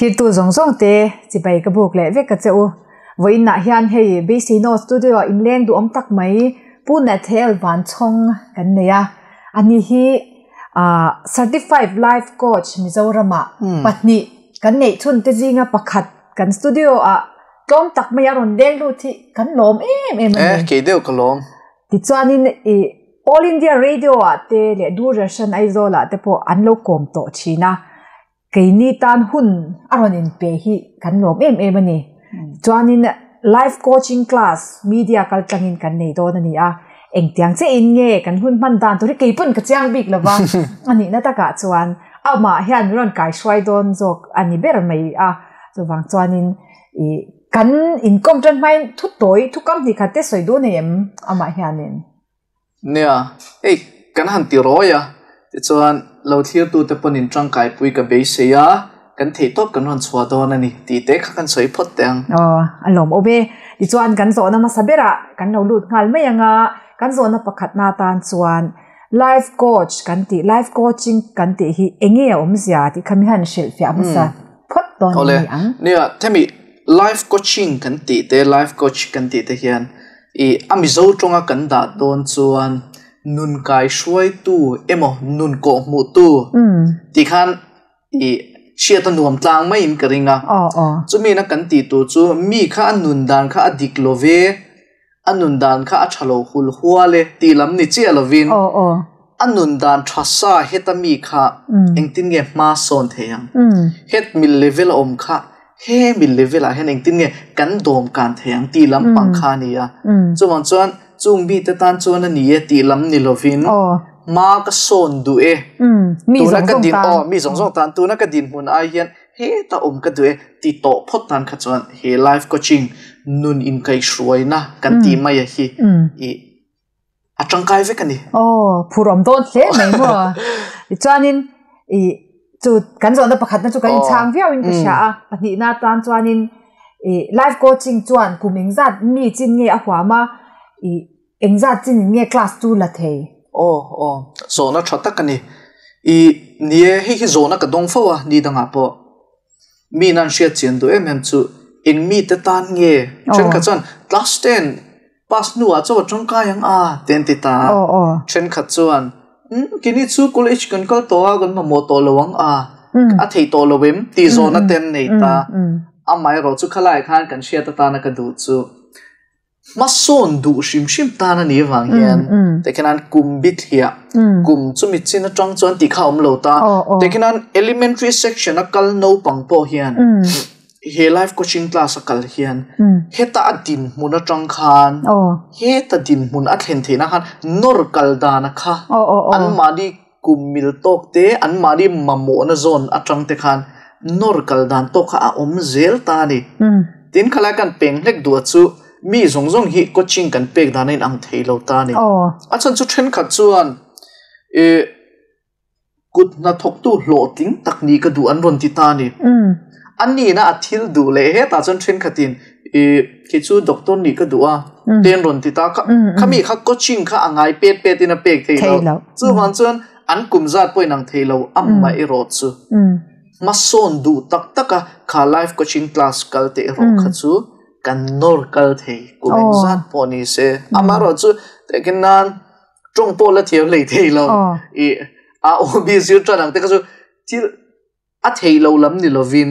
Thirtu zawng zawng te chibai ka buk leh vek a che u. Vawiinah hian hei Beiseino Studio ah inleng duhawm tak mai Pu Nathel Vanchhawng kan nei a. Ani hi Certified Life Coach Mizoramah pahnih kan neih chhun te zinga pakhat kan studio ah tlawm tak mai a rawn leng lut hi kan lawm em em a ni. Eh, kei deuh ka lawm. Tichuanin i All India Radio ah te leh Doordarshan Aizawl ah te pawh an lo kawm tawh thin a. Keini tan hun a rawn inpe hi kan lawm em em a ni. Chuanin life coaching class media kal tlangin kan nei dawn a ni a, engtiang che in nge kan hun hman dan tur hi kei pawn ka chiang bik lo va, a nihna takah chuan amah hian min rawn kaihruai dawn zawk a ni ber mai a, chuvang chuanin ih kan inkawm tan hmain thu tawi thu kam hnih khat te sawi duh nei em amah hianin. Nia, hei kan han ti rawi a, tichuan lo thlirtute pawhin tangkaipui ka beisei a, kan theihtawp kan rawn chhuah dawn a ni tih te kha kan sawi phawt teh ang. Aw, a lawm awm e. Tichuan kan zawhna hmasa berah kan lo lut nghal mai ang a, kan zawhna pakhatna atan chuan life coach kan tih, life coaching kan tih hi eng nge a awmzia tih kha mi han hrilhfiah hmasa phawt dawn a ni ang. Nia, hemi life coaching kan tih te, life coach kan tih te hian I a Mizo tawnga kan dah dawn chuan nun kai hruaitu emaw nun kawhhmuhtu tih khan i hriat a nuam tlang maiin ka ring a. Chumi na kan tih tur chu mi kha a nun dan kha a dik lo ve, a nun dan kha a tha lo hul hual e tih lam ni chiah lovin a nun dan tha sa heta mi kha engtin nge hma sawn thei ang? Het mil level a awm kha He mi level ah hian engtin nge kan dawm kan thei ang tih lam pang kha a ni a. Chuvang chuan chung mite tan chuan a ni e tih lam ni lovin hma ka sawn duh e. Tuna ka din aw mi zawng zawng tan tuna ka dinhmun ai hian heta awm ka duh e ti tawh phawt tan kha chuan he life coaching nun inkaihhruaina kan tih mai a hi i a tangkai vek a ni. Aw, phurawm dawn hle mai maw. Tichuanin i chu kan zawhna pakhatna chu kan inchhang viauin ka hria a, pahnihna atan chuanin i life coaching chuan kum engzat mi chin nge a huam a, i engzat chin in nge class chu la thei? Aw, aw, zawhna tha tak a ni. I ni e, hei hi zawhna ka dawng fo a ni dangah pawh. Mi in an hriat chian duh em em chu eng mite tan nge? Thenkhat chuan class ten Pass hnuah chaw a tangkai ang a ti an ti ta a. Thenkhat chuan, Umm, kini chu college kan kal tawh a, kan mamawh tawh lo ang a, a theih tawh lo em? tih zawhna te an nei ta. Amaherawh chu khalaiah khan kan hriat atana ka duh chu hmasawn duh hrim hrim tan a nih avang hian tikhian kum bithliah, kum chumi chin atang chuan tih kha a awm lo ta. Tikhian elementary section a kal naupang pawh hian He life coaching class a kal hian heta a dinhmun atang khan heta dinhmun a thlen theihna khan nawr kal dana kha anmahni kum mil tawk te anmahni mamawhna zawn atang te khan nawr kal dan tawk kha a awm zel ta a ni. Tin khalai kan peng hlek duh a chu mi zawng zawng hi coaching kan pek dan a inang thei lo ta a ni. A chhan chu thenkhat chuan ih. Kut hnathawktu hlawhtling tak ni ka duh an rawn ti ta a ni. A nihna a thil duh leh hetah chuan thenkhatin ih khi chu doctor nih ka duh a te an rawn ti ta a. Khami kha coaching kha a ngai pet pet in a pek thei lo. Chuvang chuan an kum zat pawh inang thei lo amah erawh chu hmasawn duh tak tak a kha life coaching class kal te erawh kha chu kan nawr kal thei kum engzat pawh ni se. Amaherawh chu tehkhin nan. Tawng pawh la thiam hlei thei lo. I a OB zir tan ang te kha chu thil a thei lo lam ni lovin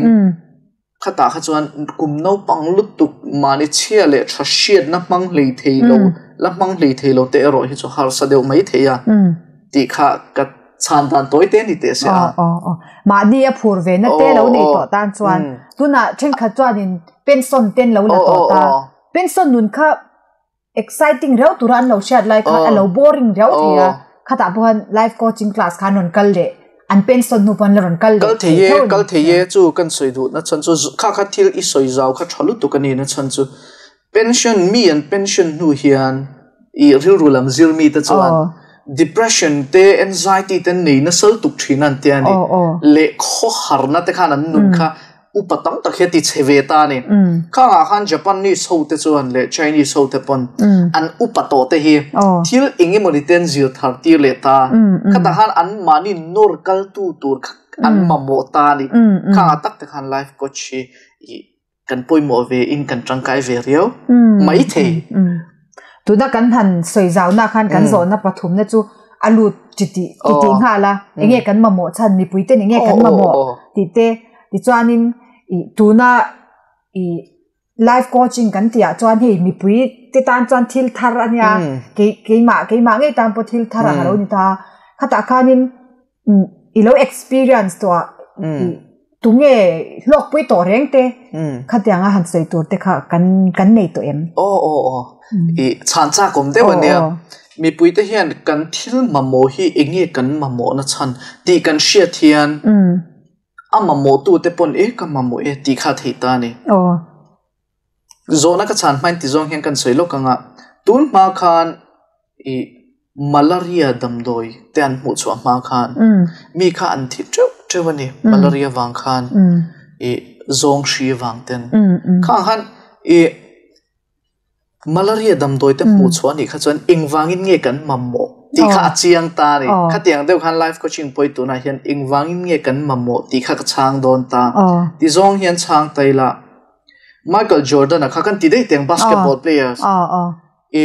khatah kha chuan kum naupang lutuk mahni chhia leh tha hriatna hmang hlei thei lo la hmang hlei thei lo te erawh hi chu harsa deuh mai thei a tih kha ka chhan dan tawi te ni teh se a. Mahni a phur ve na te lo nei tawh tan chuan tunah thenkhat chuanin pension ten lo la tawh ta pension nun kha Exciting riau tura an lo hriat lai khan a lo boring riau thei a, khatah pawh khan life coaching class khan rawn kal leh an pension hnu pawh an la rawn kal leh Kal thei e, kal thei e chu kan sawi duh na chhan chu kha kha thil i sawi zau kha tha lutuk a ni na chhan chu pension mi an pension hnu hian i rilru lam zir mi te chuan depression te anxiety te an nei nasa lutuk thin an tia ni leh khawharna te khan an nun kha Upa tam tak hi a ti chhe ve ta a ni. Khangah khan Japanese ho te chuan leh Chinese ho te pawn an upa tawh te hi thil eng emawni te an zir thar tir leh ta. Khatah khan an mahni nawr kaltu tur kha an mamawh ta a ni. Khangah tak te khan life coach hi i kan pawimawh ve in kan tangkai ve riau mai thei. Tuna kan han sawi zauhna khan kan zawhna pathumna chu a lut chi tih chi tih nghal a, enge kan mamawh chhan mipui ten enge kan mamawh tih te tichuanin ih tuna ih life coaching kan tih ah chuan hei mipui te tan chuan thil thar a nia kei keimah keimah ngei tan pawh thil thar ang a lo ni ta khatah khanin i lo experience tawh ah tunge hlawkpui tawh reng te khatianga han sawi tur te kha kan kan nei tawh em? Aw aw aw i chhan chak awm deuh ania mipui te hian kan thil mamawh hi enge kan mamawh na chhan tih kan hriat hian a mamawh tu te pawn e ka mamawh e tih kha a theih ta a ni. Zawhna ka chhan hmain ti zawng hian kan sawi lawk ang a, tun hma khan i malaria damdawi te an hmuh chhuah hma khan mi kha an thi teuh teuh a ni, malaria vang khan i zawng hri vang ten. Khang khan i malaria damdawi te hmuh chhuah a nih kha chuan engvangin nge kan mamawh tih kha a chiang ta a ni. Khatiang deuh khan life coaching pawh hi tunah hian engvangin nge kan mamawh tih kha ka chhang dawn ta. Ti zawng hian chhang ta ila. Michael Jordan a kha kan ti daih teng basketball players i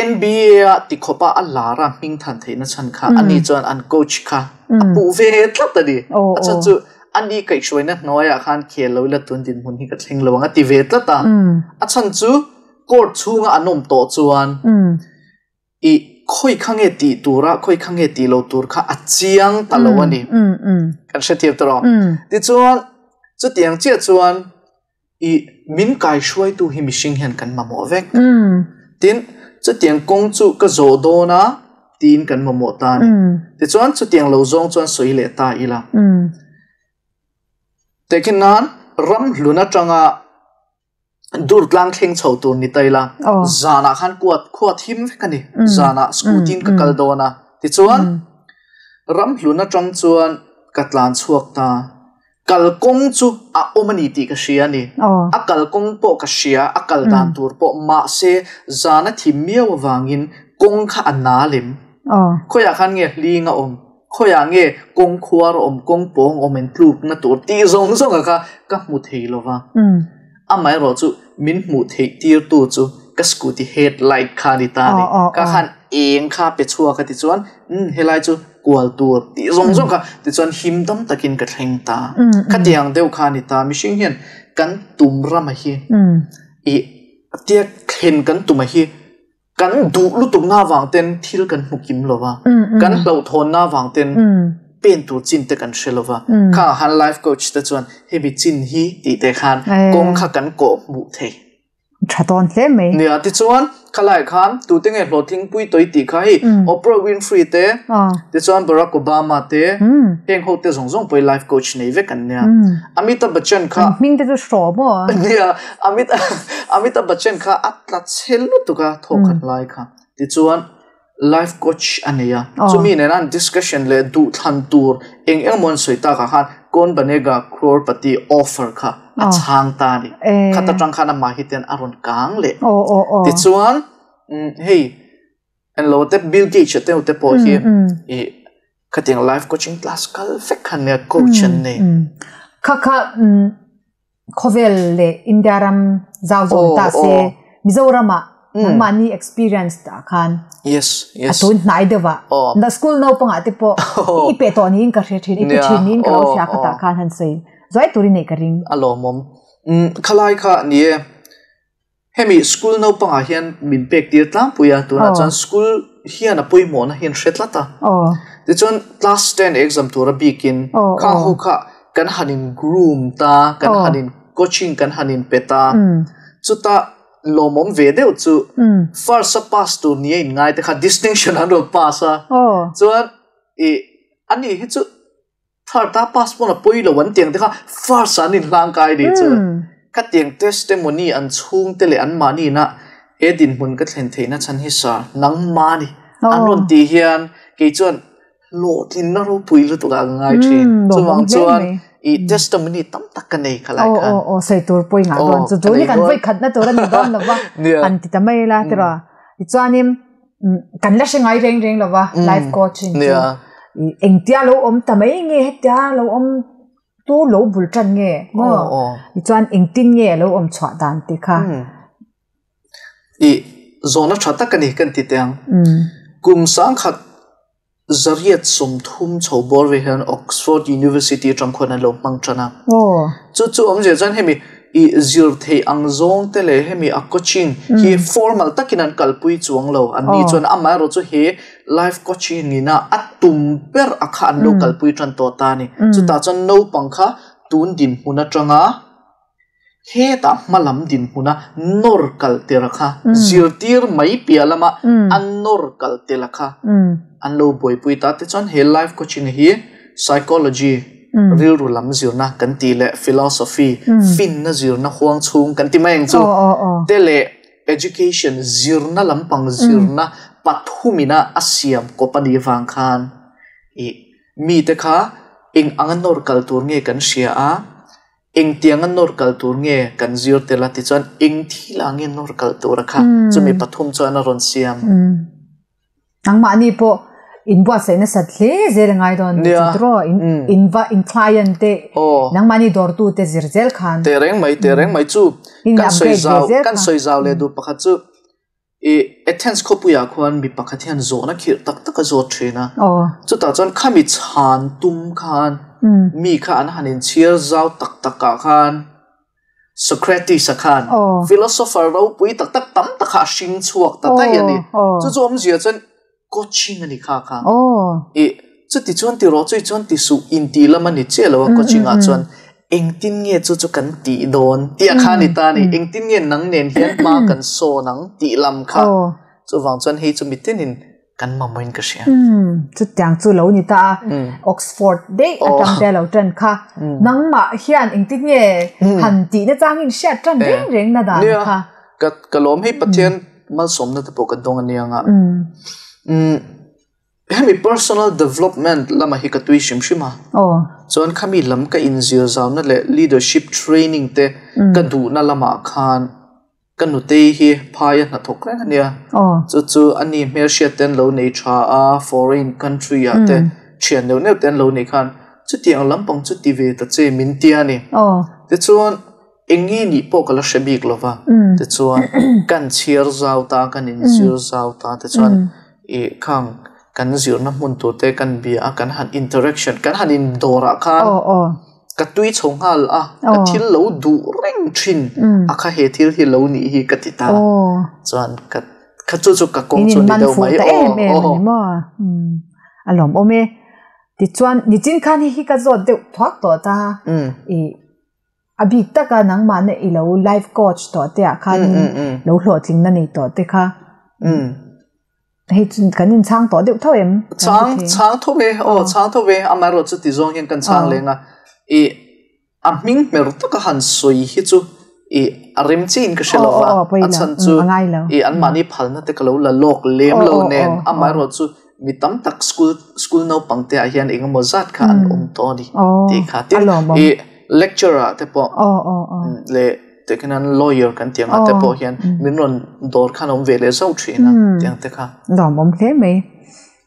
NBA a ti khawp a a lar a hming than theih na chhan kha ani chuan an coach kha a puh ve tlat a ni a chhan chu ani kaihhruaina hnuaiah khan khel lo ila tun dinhmun hi ka thleng lo ang a ti ve tlat a a chhan chu court chhunga an awm tawh chuan I khawi kha nge tih tura khawi kha nge tih lo tur kha a chiang ta lo a ni. Kan hrethiam ta rawh. Tichuan, chutiang chiah chuan i min kaihruaitu hi mihring hian kan mamawh vek. Tin, chutiang kawng chu ka zawh dawn a tiin kan mamawh ta a ni. Tichuan, chutiang lo zawng chuan sawi leh ta ila. Tehkhin nan, ram hlun atanga Dur tlang thleng chho tur ni ta ila, zanah khan kuat khua thim vek a ni. Zanah scooty in ka kal dawn a. Tichuan, ramhlun atang chuan ka tlan chhuak ta. Kalkawng chu a awm a ni tih ka hria a ni. A kalkawng pawh ka hria, a kal dan tur pawh. Mahse, zana thim miau avangin kawng kha a na lem. Khawiah khan nge hling a awm? Khawiah nge kawng khuar awm, kawng pawng awm in tlukna tur tih zawng zawng a kha ka hmu thei lo va. Amaherawh chu min hmuh theih tirtu chu ka scooty head light kha a ni ta a ni. Ka khan eng kha pe chhuak a ti chuan umm helai chu kual tur tih zawng zawng kha tichuan him dam takin ka thleng ta. Khatiang deuh kha a ni ta. Mihring hian kan tum rama hi ih tia thlen kan tuma hi Kan duh lutukna avang ten thil kan hmu kim lo va, kan hlauhthawnna avang ten pen tur chin te kan hre lo va. Khangah khan life coach te chuan hemi chin hi tih te khan kawng kha kan kawh hmuh thei. Tha tawn hle mai. Nia, tichuan khalai khan tute nge hlawhtlingpui tawih tih kha hei Oprah Winfrey te, tichuan Barack Obama te, heng ho te zawng zawng pawh hi life coach nei vek an nia. Amitabh Bachchan kha. An hming te chu hraw maw? Nia, Amitabh Bachchan kha a tla chhe lutuk a thawkhat lai kha. Tichuan life coach a nei a, chumi nena an discussion leh duhthlan tur eng eng emaw an sawi takah khan Kaun Banega Crorepati offer kha a chhang ta a ni. Khat atang khan amah hi ten a rawn kang leh. Tichuan hei englo te Bill Gates a te te pawh hi i khatiang life coaching class kal vek khan nia coach an nei. Kha kha Khawvel leh India ram zau zawn ta se Mizoramah nangmahni experience ah khan a tun hnai deuh a. Na school naupangah te pawh i pe tawh niin ka hre thin, i pe thin niin ka lo hria khatah khan han sawi zuai turin nei ka ring. A lawmawm. Khalai kha ni e. Hemi school naupangah hian min pek tir tlangpui a, tunah chuan school hian a pawimawhna hi an hre tlat a. Tichuan class 10 exam tura bikin kha ho kha kan han in groom ta, kan han in coaching kan han in pe ta. Chuta lawmawm ve deuh chu first a pass tur ni a in ngai te kha distinction an rawn pass a. Chuan i ani hi chu Third a pass pawn a pawi lo an tiang te kha first an inhlang kai ni chu. Khatiang testimony an chhung te leh an mahni na he dinhmun ka thlen theihna chhan hi sir nangmah ni an rawn tih hian kei chuan hlawhtlinna ropui lutuk ah ka ngai thin. Chuvang chuan i testimony tam tak ka nei kha lai khan. Aw aw sawi tur pawi ngah dawn chu chu ni kan vawi khatna tur a ni dawn lo va an ti ta mai la tiraw. Tichuanin kan la hre ngai reng reng lo va life coaching chu. Engtia lo awm ta mai nge hetia lo awm tu lo bul tan nge maw? Tichuan engtin nge a lo awm chhuah dan tih kha. I zawhna tha tak a ni kan ti teh ang. Kum sangkhat 830 chho bawr ve hian Oxford University atang khuan an lo hmang tan a. Chu chu awmzia chuan hemi i zir theih ang zawng te leh hemi a coaching hi formal takin an kalpui chuang lo. An ni chuan amaherawh chu he life coaching ina a tum ber a kha an lo kalpui tan tawh ta a ni. Chutah chuan naupang kha tun dinhmun atanga Hetah hmalam dinhmuna nawr kal tela kha zirtir mai piah lama a nawr kal tela kha an lo buaipui ta. Tichuan he life coaching hi psychology, rilru lam zirna kan tih leh philosophy, finna zirna huang chhung kan ti mai ang chu te leh education, zirna lampang zirna pathumina a siam kawp a nih vang khan ih mite kha eng anga nawr kal tur nge kan hria a. Engtiang a nawr kal tur nge kan zir tel a tichuan eng thil ah nge nawr kal tur a kha chumi pathum chuan a rawn siam. Nangmahni pawh in buatsaih nasat hle zel a ngai dawn chu in va in client te nangmahni dawrtu te zir zel khan. Tehreng mai tehreng mai chu kan sawi zau kan sawi zau leh duh pakhat chu I Athens khawpuiah khuan mi pakhat hian zawhna khirh tak tak a zawt thin a. Chutah chuan khami chhan tum khan mi kha an han inchhiar zau tak takah khan Socrates-a khan philosopher ropui tak tak tam tak kha a hring chhuak ta daih a ni. Chu chu awmzia chuan coaching a ni kha kha. I chuti chuan ti rawh, chuti chuan ti suh intih lam a ni chiah lo a coaching ah chuan Engtin nge chu chu kan tih dawn tih a kha ni ta a ni. Engtin nge nang nen hian hma kan sawn ang tih lam kha. Chuvang chuan hei chu mitinin kan mamawhin ka hria. Chutiang chu lo ni ta a. Oxford daih atang te lo tan kha. Nangmah hian engtin nge han tih nachangin hriat tan reng reng na dan kha. Nia, ka lawm hei Pathian malsawmna te pawh ka dawng ania nga. Hemi personal development lama hi ka tui hrim hrim a. Chuan khami lam ka inzir zauna leh leadership training te ka duhna lamah khan ka nutei hi phaia hnathawk reng a nia. Chu chu a ni hmelhriat te an lo nei tha a, foreign country ah te thian neuh neuh te an lo nei khan chutiang lampang chu ti ve ta che min tia a ni. Tichuan eng nge nih pawh ka la hre bik lo va, tichuan kan chhiar zau ta, kan inzir zau ta tichuan ih khang kan zirna hmun tur te kan bia a, kan han interaction kan han indawr ah khan ka tui chho nghal a, ka thil lo duh reng thin a kha he thil hi lo nih hi ka ti ta, chuan ka kha chu chu ka kawng chu ni deuh mai aw a lawmawm e, tichuan nichin khan hei hi ka zawt deuh thuak tawh ta ih. A bik taka nangmahna i lo life coach tawh te ah khan lo hlawhtling na nei tawh te kha. Hei chu kan inchhang tawh deuh tho em? Chhang chhang tho ve aw chhang tho ve amaherawh chu ti zawng hian kan chhang leng a i a hming hmer taka han sawi hi chu i a rem chiin ka hre lo va a chhan chu i anmahni phalna te ka lo la lawk lem lo nen amaherawh chu Mi tam tak school school naupang te ah hian engemaw zat kha an awm tawh a ni tih kha. Tin, i lecturer ah te pawh leh tikhian lawyer kan tih ang ah te pawh hian min rawn dawr khan a awm ve leh zauh thin a tiang te kha. Lawmawm hle mai.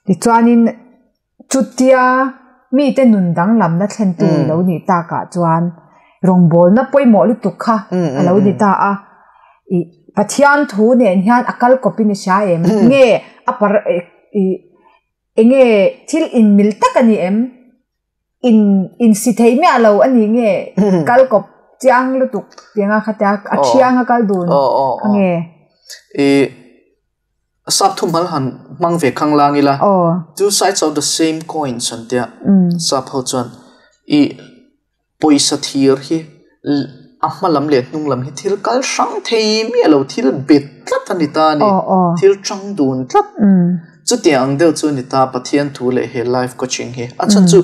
Tichuanin chutia mite nun danglamna thlentu lo nih takah chuan rawngbawlna pawimawh lutuk kha a lo ni ta a. I Pathian thu nen hian a kal kawpin i hria em? Nge a par i enge thil inmil tak a ni em? In insi thei miah lo a ni nge kal kawp chiang lutuk tianga khatia a thianga kal dun kha nge? I sap thumal han hmang ve khang lang ila two sides of the same coin an tia sap ho chuan i Pawisa thir hi a hma lam leh hnung lam hi thil kal hrang thei miah lo, thil bet tlat a ni ta a ni, thil chang dun tlat. Chutiang ang deuh chu a ni ta Pathian thu leh he life coaching hi. A chhan chu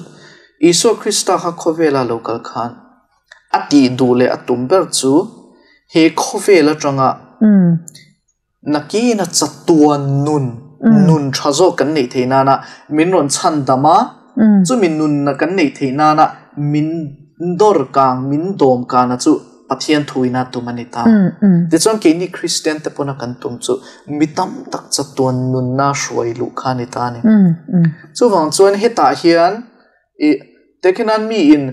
Isua Krista kha khawvela lo kal khan a tih duh leh a tum ber chu he khawvel atanga Nakina chatuan nun, nun tha zawk kan neih theih nana min rawn chhan dam a, chumi nunna kan neih theih nana min dawr kang, min dawm kana chu Pathian thu ina tum a ni ta. Tichuan keini Kristian te pawna kan tum chu mi tam tak chatuan nunna hruai luh kha a ni ta a ni. Chuvang chuan hetah hian i tekhinan mi in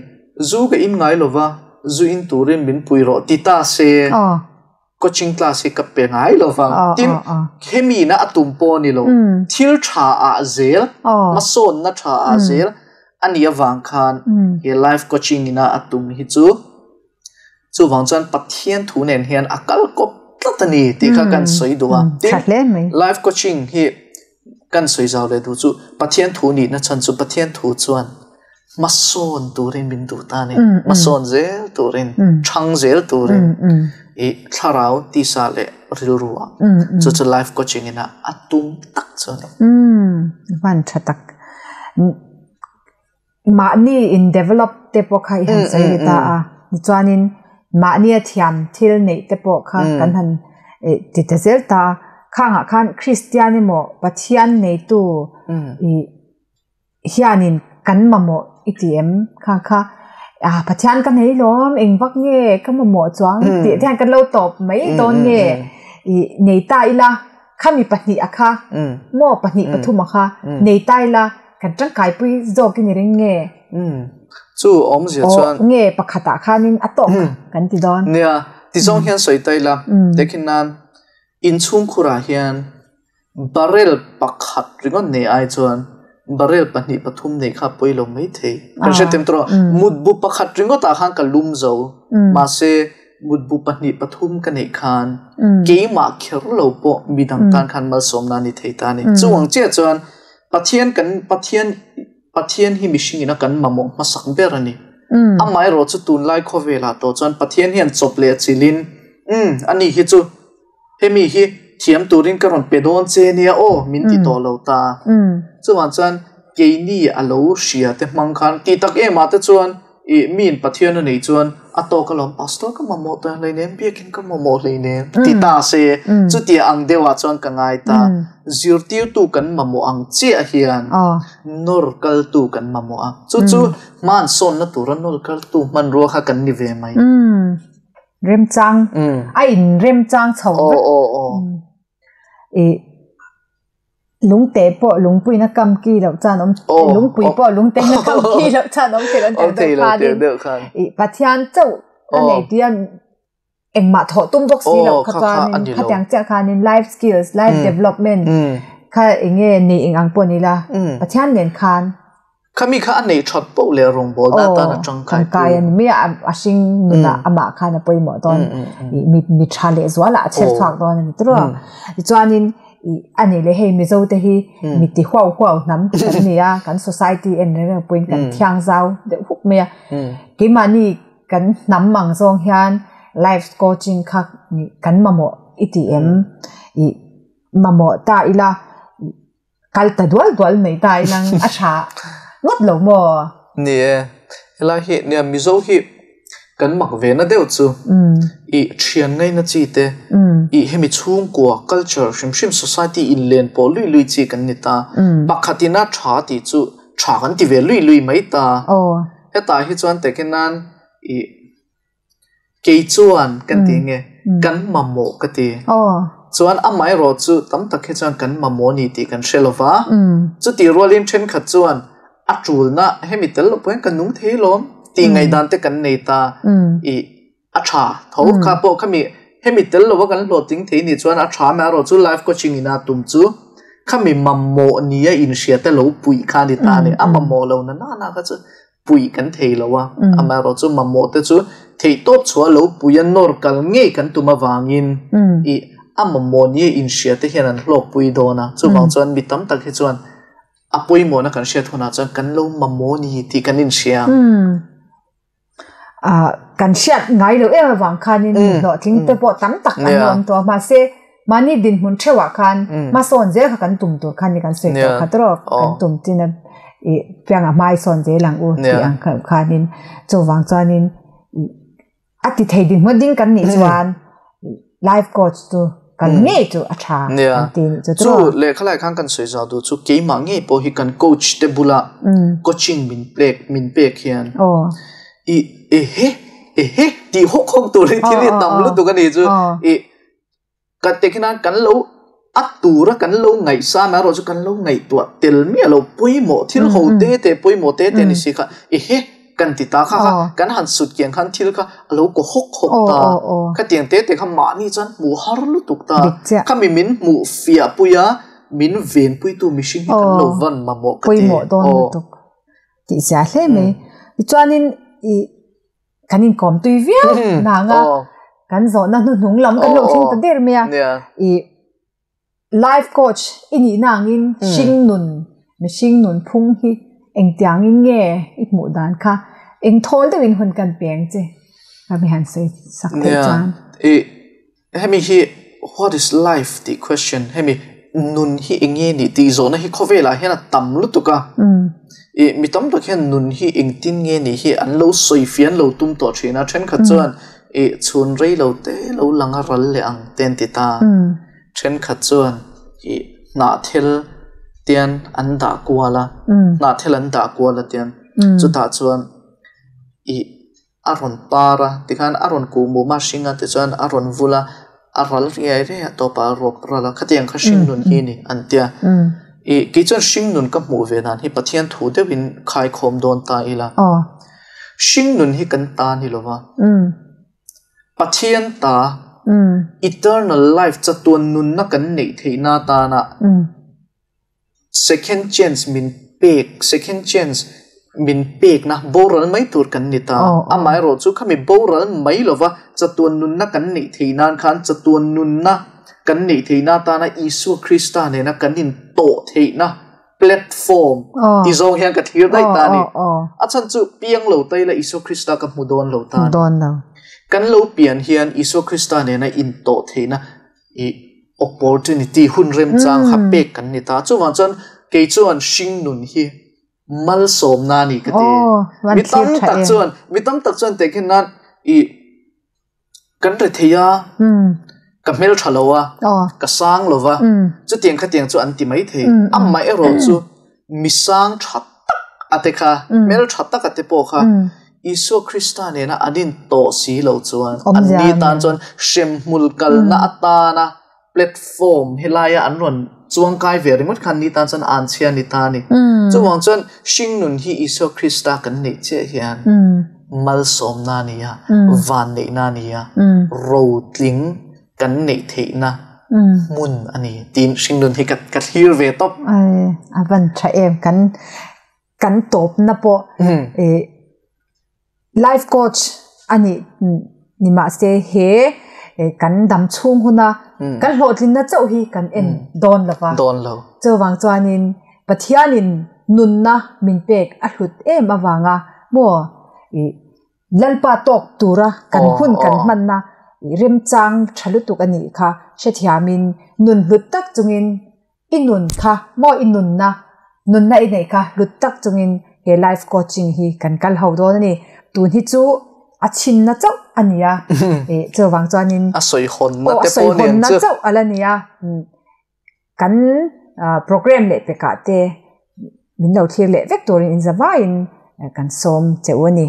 zu ka in ngai lova zu in turin min pui rawh ti ta se coaching class hi ka pe ngai lova tin hemi na a tum pawh a ni lo thil tha ah zel hmasawnna tha ah zel a nih avang khan he life coaching ina a tum hi chu Chuvang chuan Pathian thu nen hian a kal kawp tlat a ni tih kha kan sawi duh a. Tin, life coaching hi kan sawi zau leh duh chu Pathian thu nihna chhan chu Pathian thu chuan hmasawn turin min duh ta a ni. Hmasawn zel turin, thang zel turin i thlarau, tisa leh rilru ah chu chu life coaching ina a tum tak chu a ni. Hman tha tak. Mahni in develop te pawh kha i han sawi leh ta a, tichuanin mahnia thiam thil neih te pawh kha kan han ti ta zel ta a, khangah khan Kristian emaw Pathian neitu i hianin kan mamawh i ti em? Khang kha ah Pathian ka nei lawm eng vak nge ka mamawh chuang tih te hian kan lo tawp mai dawn nge i nei ta ila khami pahnih a kha maw pahnih pathum a kha nei ta ila Kan tangkaipui zawk i ni ring nge? Umm. Chu awmzia chuan. Aw nge pakhatah khanin a tawk kan ti dawn. Nia, ti zawng hian sawi ta ila, tehkhin nan inchhungkhurah hian barrel pakhat ringawt nei ai chuan barrel pahnih pathum nei kha pawi lo mai thei. Kan hre tem tawh a, mutbu pakhat ringawtah khan ka lum zo, mahse mutbu pahnih pathum ka neih khan keimah kher lo pawh midang tan khan malsawmna a ni thei ta a ni. Chuvang chiah chuan Pathian kan Pathian Pathian hi mihring ina kan mamawh hmasak ber a ni. Amaherawh chu tunlai khawvelah tawh chuan Pathian hian chawp leh chilhin umm ani hi chu hemi hi thiam turin ka rawn pe dawn che nia aw min ti tawh lo ta. Chuvang chuan keini a lo hria te hmang khan tih tak em ah te chuan Ih, miin Pathian a neih chuan a tawk alawm, Pastor ka mamawh tawh hleinem, biakin ka mamawh hleinem ti ta se, chutia ang deuhah chuan ka ngai ta. Zirtirtu kan mamawh ang chiah hian nawr kaltu kan mamawh a, chu chu hmansawnna tura nawr kaltu hmanrua kha kan ni ve mai. Remchang, a inremchang chho vek. Ih. Lungte pawh lungpuina kam ki loh chuan awm lungpui pawh lungteina kam ki loh chuan awm thei lo tih deuh khanin ih Pathian chauh a nei tia engmah thawh tum bawk si loh kha chuanin khatiang chiah khanin life skills life development kha eng nge nei eng ang pawh ni la Pathian nen khan Khami kha a neih that poh leh rawngbawlna atan a tangkai pui. A ni mai a, a hring nunah amah khan a pawimawh dawn. Mi mi tha leh zualah a chher chhuak dawn a ni tawh a. Tichuanin a nih leh hei Mizo te hi mi ti huau huau hnam kan ni a, kan society en reng reng pawhin kan thiang zau deuh huk mai a. Keimahni kan hnam ang zawng hian life coaching kha kan mamawh i ti em? Ih mamawh ta ila. Kal ta dual dual mai ta inang a tha ngawt lo maw? Ni e, helai hi nia Mizo hi kan mak ve na deuh chu i thian ngaina chi te i hemi chhungkua culture hrim hrim society in len pawh lui lui chi kan ni ta pakhat ina tha tih chu tha kan ti ve lui lui mai ta hetah hi chuan takin nan i Kei chuan kan ti nge, kan mamawh ka ti. Chuan amaherawh chu tam tak hi chuan kan mamawh ni tih kan hre lo va. Chutih rualin thenkhat chuan a tulna hemi tel lo pawhin ka nung thei lawm tih ngaihdan te kan nei ta. I a tha tho kha pawh khami hemi tel lova kan hlawhtling thei nih chuan a tha amaherawh chu life coaching ina tum chu khami mamawh nia inhria te lo puih kha a ni ta a ni. A mamawh lo na nana kha chu puih kan thei lo a, amaherawh chu mamawh te chu theihtawp chhuah lo pui a nawr kal ngei kan tum avangin ih a mamawh nia inhria te hian an hlawkpui dawn a, chuvang chuan mi tam tak hi chuan a pawimawhna kan hriat hunah chuan kan lo mamawh ni tih kan inhria ang. Kan hriat ngai lo em avang khanin hlawhtling te pawh tam tak an awm tawh a, mahse mahni dinhmun theuhah khan hmasawn zel kha kan tum tur khan ni kan sawi tawh khat rawk kan tum chin a ih piangah hmai sawn zel ang u tih ang khanin chuvang chuanin a ti thei dinhmun ding kan nih chuan life coach chu kan ngei chu a tha an ti nih chu chu lehkha lai khan kan sawi zau duh chu keimah ngei pawh hi kan coach te bula coaching min pek min pek hian i ehe. Ehe tih hawk hawk tur hi thil hi tam lutuk a ni chu i ka te khian kan lo a tura kan lo ngaihsan erawh chu kan lo ngaihtuah tel miah lo pawimawh thil ho te te pawimawh te te ni si kha ehe kan ti ta kha kha kan han sut kiang khan thil kha a lo kaw hawk hawk ta khatiang te te kha mahni chuan hmuh har lutuk ta khami min hmuh fiah pui a min venpuitu mihring hi kan lo van mamawh ka ti. Pawimawh dawn lutuk tih zia hle mai. Tichuanin i kan inkawm tui viau nanga kan zawhna hnuhnung lam kan lo thleng ta der mai a. I life coach i nihna angin hringnun mihring nun phung hi engtiangin nge i hmuh dan kha eng thawl deuhin hun kan peng che ka mi han sawi sak theih chuan. I hemi hi what is life tih question hemi nun hi eng nge nih tih zawhna hi khawvelah hian a tam lutuk a. I mi tam tak hian nun hi engtin nge nih hi an lo sawi fian lo tum tawh thin a thenkhat chuan i chhun rei lo te lo lang a ral leh ang te an ti ta. Thenkhat chuan i hnahthel tian an dah kual a hnahthel an dah kual a tian chutah chuan i a rawn par a tikhan a rawn kuh mum a hring a tichuan a rawn vul a a ral riai riai a tawpah a rawp ral a khatiang kha hring nun hi a ni an tia i kei chuan hring nun ka hmuh ve dan hi Pathian thu deuhin khaikhawm dawn ta ila hring nun hi kan ta ni lova Pathian ta eternal life chatuan nunna kan neih theihna atana second chance min pek second chance min pekna boral mai tur kan ni ta amaherawh chu khami boral mai lova chatuan nunna kan neih theih nan khan chatuan nunna kan neih theihna atana Isua Krista nena kan intawh theihna platform ti zawng hian ka thlir daih ta a ni. A chhan chu piang lo ta ila Isua Krista ka hmu dawn lo ta a ni. Kan lo pian hian Isua Krista nena intawh theihna i opportunity hun remchang kha pek kan ni ta. Chuvang chuan kei chuan hring nun hi malsawmna a ni ka ti. Mi tam tak chuan mi tam tak chuan tehkhin nan i kan ri thei a, ka hmel tha lo a, ka sang lo va, chutiang khatiang chu an ti mai thei. Amah erawh chu mi sang tha tak a te kha, hmel tha tak a te pawh kha Isua Krista nena an intawh si lo chuan an ni tan chuan hremhmul kalna atana platform helaia an rawn chuangkai ve ringawt khan ni tan chuan an chhia ni ta a ni. Chuvang chuan hringnun hi Isua Krista kan neih chiah hian malsawmna a ni a, vanneihna a ni a, rotling kan neih theihna hmun a ni tiin hringnun hi ka thlir ve tawp. A van tha em kan kan tawpna pawh Life coach a nih ni mahse he kan dam chhung huna kan hlawhtlinna chauh hi kan en dawn lo va. Dawn lo. Chuvang chuanin Pathianin nunna min pek a hlut em avanga maw i Lalpa tawk tura kan hun kan hmanna i remchang tha lutuk a nih kha hrethiamin nun hlut tak chungin I nun kha maw i nunna, nunna i neih kha hlut tak chungin he life coaching hi kan kal ho dawn a ni. Tun hi chu a chhinna chauh a ni a, eh chuvang chuanin a sawi hawnna te pawh nen chu chauh a la ni a. Kan program leh pekah te min lo thlir leh vek turin inzavaiin kan sawm che u a ni.